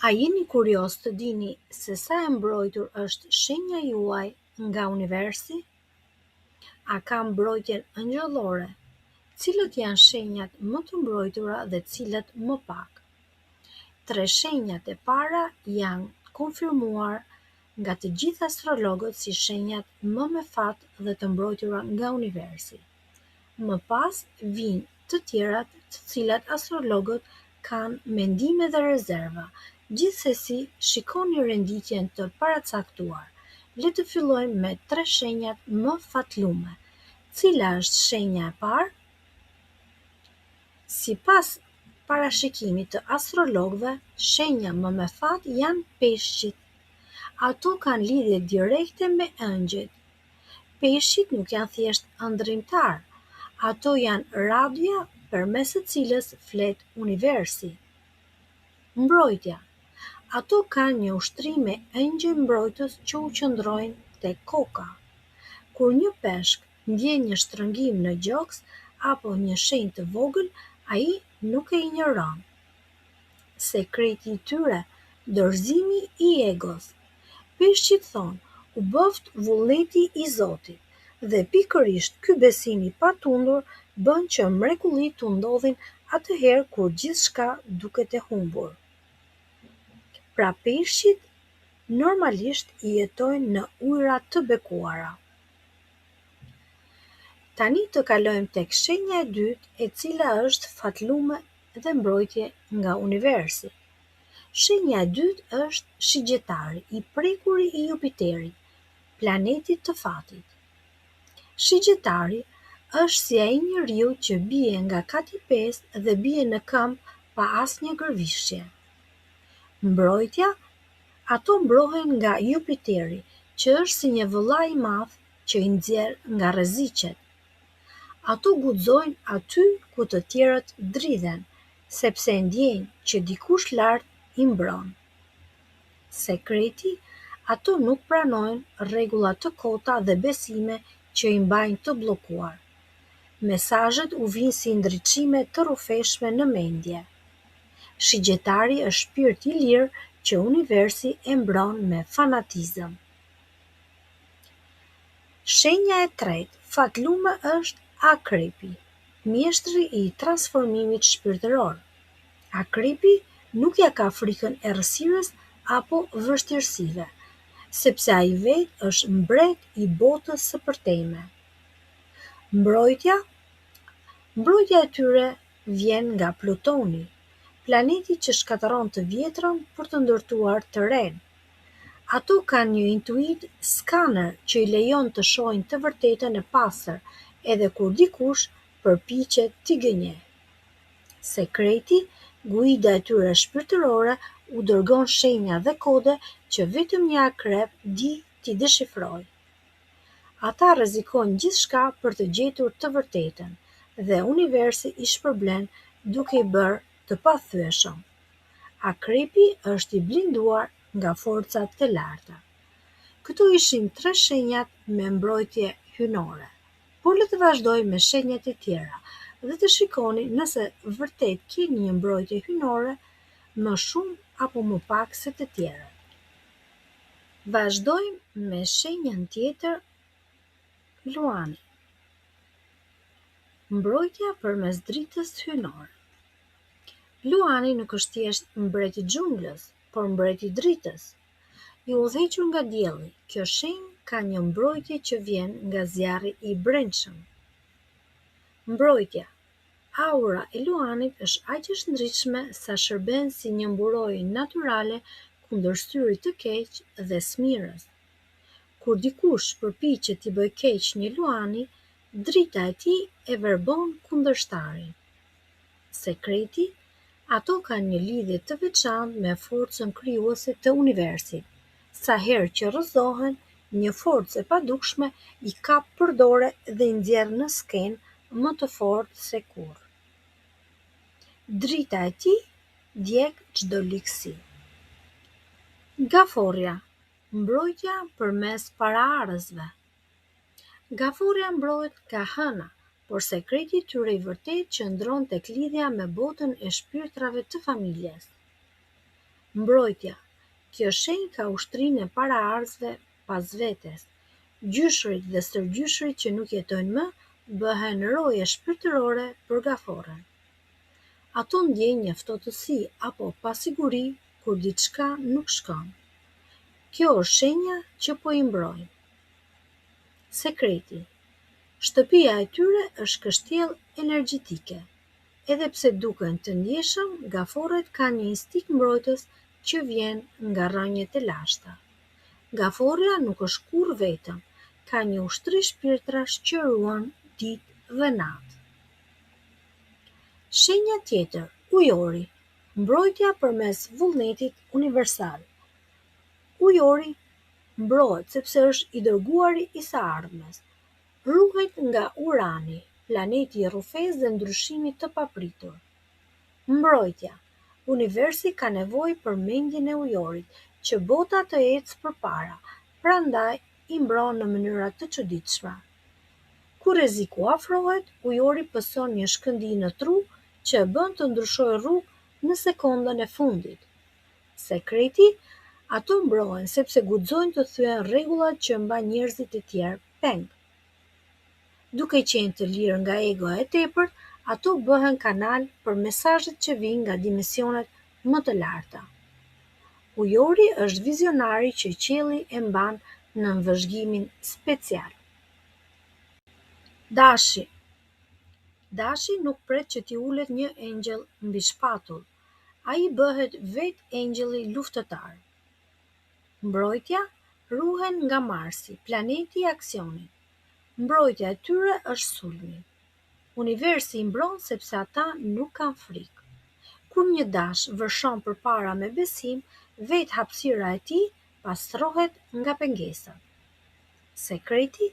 A jeni kurioz të dini se sa e mbrojtur është shenja juaj nga universi? A ka mbrojtjen ëngjëllore? Cilët janë shenjat më të mbrojtura dhe cilët më pak? Tre shenjat e para janë konfirmuar nga të gjithë astrologët si shenjat më me fat dhe të mbrojtura nga universi. Më pas vijnë të tjerat të cilat astrologët kanë mendime dhe rezerva. Gjithsesi, shikoni renditjen të paracaktuar. Le të fillojmë me tre shenjat më fatlume. Cila është shenja e parë? Sipas parashikimit të astrologëve, shenja më me fat janë peshqit. Ato kanë lidhje direkte me ëngjëjt. Peshqit nuk janë thjesht ëndërrimtarë, ato janë radioja përmes së cilës flet universi. Mbrojtja. Ato kanë një ushtri me ëngjëj mbrojtës që u qëndrojnë te koka. Kur një peshk ndjen një shtrëngim në gjoks apo një shenjë të vogël, ai nuk e injoron. Sekreti i tyre, dorëzimi i egos. Peshqit thonë, u bëftë vullneti i Zotit. Dhe pikërisht ky besim i patundur bën që mrekullitë t'u ndodhin atëherë kur gjithçka duket e humbur. Pra peshqit normalisht jetojnë në ujëra të bekuara. Tani të kalojmë tek shenja e dytë, e cila është fatlume dhe mbrojtje nga universi. Shenja e dytë është Shigjetari, i prekuri i Jupiterit, planetit të fatit. Shigjetari është si ai njeriu që bie nga kati i pestë dhe bie në këmbë pa asnjë gërvishje. Mbrojtja, ato mbrohen nga Jupiteri, që është si një vëlla i madh që i nxjerr nga rreziqet. Ato guxojnë aty ku të tjerët dridhen, sepse e ndjejnë që dikush lart i mbron. Sekreti, ato nuk pranojnë rregulla të kota dhe besime që i mbajnë të bllokuar. Mesazhet u vijnë si ndriçime të rrufeshme në mendje. Shigjetari është shpirt i lirë që universi e mbron me fanatizëm. Shenja e tretë fatlume është Akrepi, mjeshtri i transformimit shpirtëror. Akrepi nuk ia ka frikën errësirës apo vështirësive, sepse ai vetë është mbret i botës së përtejme. Mbrojtja Mbrojtja e tyre vjen nga Plutoni, planeti që shkatërron të vjetrën për të ndërtuar të renë. Ato kanë një intuitë skaner që i lejon të shohin të vërtetën e pastër edhe kur dikush përpiqet t'i gënjejë. Sekreti, guida e tyre shpirtërore u dërgon shenja dhe kode që vetëm një akrep di t'i deshifrojë. Ata rrezikojnë gjithçka për të gjetur të vërtetën dhe universi i shpërblen duke i bërë të pathyeshëm. Akrepi është i blinduar nga forca të larta. Këto ishin tre shenjat me mbrojtje hyjnore. Por le të vazhdojmë me shenjat e tjera dhe të shikoni nëse vërtet keni një mbrojtje hyjnore më shumë apo më pak se të tjerët. Vazhdojmë me shenjën tjetër Luani. Mbrojtja përmes dritës hyjnore. Luani nuk është thjesht mbret i xhunglës, por mbret i dritës. I udhëhequr nga dielli, kjo shenjë ka një mbrojtje që vjen nga zjarri i brendshëm. Mbrojtja Aura e Luanit është aq e shndritshme sa shërben si një mburojë natyrale kundër syrit të keq dhe smirës. Kur dikush përpiqet t'i bëjë keq një luani, drita e tij e verbon kundërshtarin. Sekreti, ato kanë një lidhje të veçantë me forcën krijuese të universit. Sa herë që rrëzohen, një forcë e padukshme i kap për dore dhe i nxjerr në skenë më të fortë se kurrë. Drita e tij djeg çdo ligësi. Gaforrja, mbrojtja përmes paraardhësve. Gaforrja mbrohet nga Hëna, por sekreti i tyre i vërtetë qëndron tek lidhja me botën e shpirtrave të familjes. Mbrojtja, Kjo shenjë ka ushtrinë e paraardhësve pas vetes. Gjyshërit dhe stërgjyshërit që nuk jetojnë më bëhen roje shpirtërore për gaforren. Ato ndjejnë një ftohtësi apo pasiguri kur diçka nuk shkon. Kjo është shenja që po i mbrojnë. Sekreti, Shtëpia e tyre është kështjellë energjetike. Edhe pse duken të ndjeshëm, gaforret kanë një instinkt mbrojtës që vjen nga rrënjët e lashta. Gaforrja nuk është kurrë vetëm, ka një ushtri shpirtrash që e ruan ditë dhe natë. Shenja tjetër, Ujori, mbrojtja përmes vullnetit universal. Ujori mbrohet sepse është i dërguari i së ardhmes. Ruhet nga Urani, planeti i rrufesë dhe ndryshimit të papritur. Mbrojtja, Universi ka nevojë për mendjen e Ujorit që bota të ecë përpara, prandaj i mbron në mënyra të çuditshme. Kur rreziku afrohet, Ujori pëson një shkëndijë në tru që e bën të ndryshojë rrugë në sekondën e fundit. Sekreti, Ato mbrohen sepse guxojnë të thyejnë rregullat që mbajnë njerëzit e tjerë peng. Duke qenë të lirë nga egoja e tepërt, ato bëhen kanal për mesazhet që vijnë nga dimensionet më të larta. Ujori është vizionari që qielli e mban nën vëzhgimin special. Dashi Dashi nuk pret që t'i ulet një engjëll mbi shpatull. Ai bëhet vetë engjëlli luftëtar. Mbrojtja, Ruhen nga Marsi, planeti i aksionit. Mbrojtja e tyre është sulmi. Universi i mbron sepse ata nuk kanë frikë. Kur një dash vërshon përpara me besim, vetë hapësira e tij pastrohet nga pengesat. Sekreti,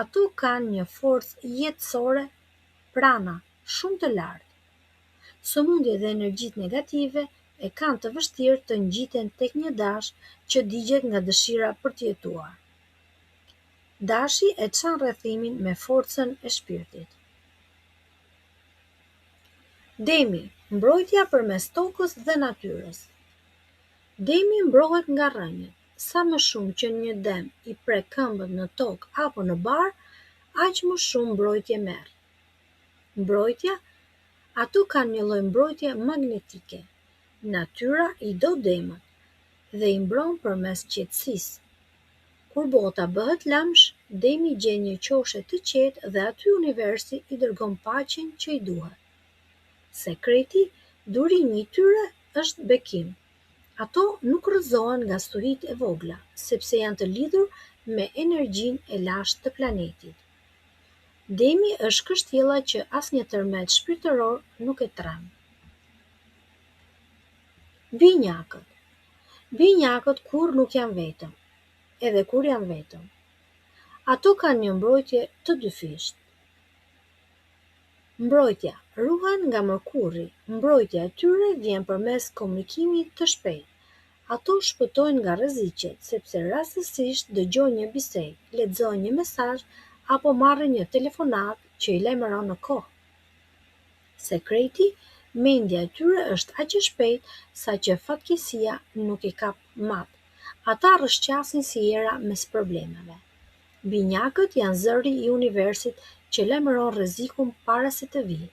ato kanë një forcë jetësore, prana, shumë të lartë. Sëmundjet dhe energjitë negative e kanë të vështirë të ngjiten tek një dash që digjet nga dëshira për të jetuar. Dashi e çan rrethimin me forcën e shpirtit. Demi, mbrojtja përmes tokës dhe natyrës. Demi mbrohet nga rrënjët. Sa më shumë që një dem i prek këmbët në tokë apo në bar, aq më shumë mbrojtje merr. Mbrojtja, Ato kanë një lloj mbrojtje magnetike. Natyra i do demët dhe i mbron përmes qetësisë. Kur bota bëhet lëmsh, demi gjen një qoshe të qetë dhe aty universi i dërgon paqen që i duhet. Sekreti, durimi i tyre është bekim. Ato nuk rrëzohen nga stuhitë e vogla, sepse janë të lidhur me energjinë e lashtë të planetit. Demi është kështjella që asnjë tërmet shpirtëror nuk e tremb. Binjakët Binjakët kurrë nuk janë vetëm, edhe kur janë vetëm. Ato kanë një mbrojtje të dyfishtë. Mbrojtja, Ruhen nga Mërkurri, mbrojtja e tyre vjen përmes komunikimit të shpejtë. Ato shpëtojnë nga rreziqet, sepse rastësisht dëgjojnë një bisedë, lexojnë një mesazh apo marrin një telefonatë që i lajmëron në kohë. Sekreti, mendja e tyre është aq e shpejtë saqë fatkeqësia nuk i kap mat. Ata rrëshqasin si era mes problemeve. Binjakët janë zëri i universit që lajmëron rrezikun para se të vijë.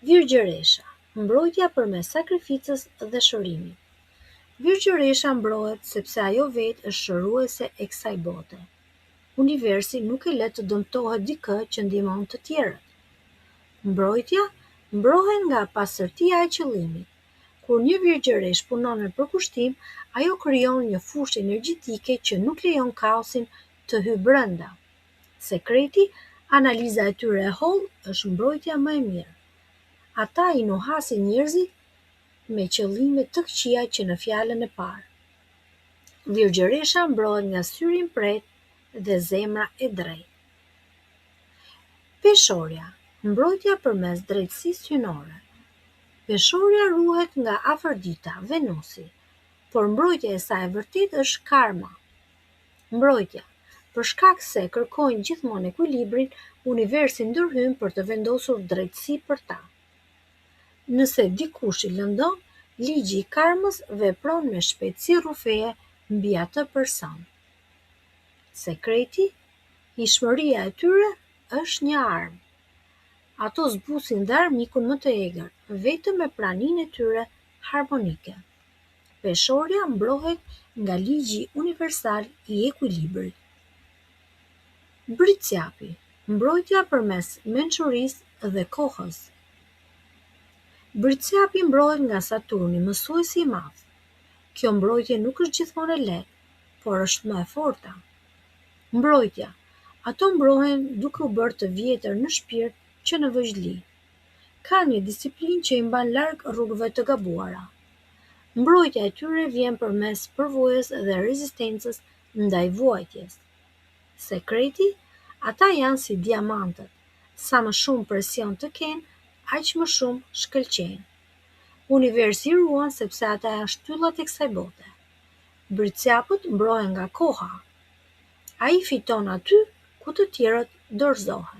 Virgjëresha, mbrojtja përmes sakrificës dhe shërimit. Virgjëresha mbrohet sepse ajo vetë është shëruese e kësaj bote. Universi nuk e lë të dëmtohet dikë që ndihmon të tjerët. Mbrojtja, mbrohen nga pastërtia e qëllimit. Kur një virgjëreshë punon me përkushtim, ajo krijon një fushë energjetike që nuk lejon kaosin të hyjë brenda. Sekreti, analiza e tyre e hollë është mbrojtja më e mirë. Ata i nuhasin njerëzit me qëllime të këqija që në fjalën e parë. Virgjëresha mbrohet nga syri i mprehtë dhe zemra e drejtë. Peshorja, mbrojtja përmes drejtësisë hyjnore. Peshorja ruhet nga Afërdita, Venusi, por mbrojtja e saj e vërtetë është karma. Mbrojtja, Për shkak se kërkojnë gjithmonë ekuilibrin, universi ndërhyn për të vendosur drejtësi për ta. Nëse dikush i lëndon, Ligji i karmës vepron me shpejtësi rrufeje mbi atë person. Sekreti, hijshmëria e tyre është një armë. Ato zbusin dhe armikun më të egër, vetëm me praninë e tyre harmonike. Peshorja mbrohet nga ligji universal i ekuilibrit. Bricjapi, mbrojtja përmes mençurisë dhe kohës. Bricjapi mbrohet nga Saturni, mësuesi i madh. Kjo mbrojtje nuk është gjithmonë e lehtë, por është më e forta. Mbrojtja, ato mbrohen duke u bërë të vjetër në shpirt që në vegjëli. Kanë një disiplinë që i mban larg rrugëve të gabuara. Mbrojtja e tyre vjen përmes përvojës dhe rezistencës ndaj vuajtjes. Sekreti, ata janë si diamantët, sa më shumë presion të kenë, aq më shumë shkëlqejnë. Universi i ruan sepse ata janë shtyllat e kësaj bote. Bricjapët mbrohen nga koha. Ai fiton aty ku të tjerët dorëzohen.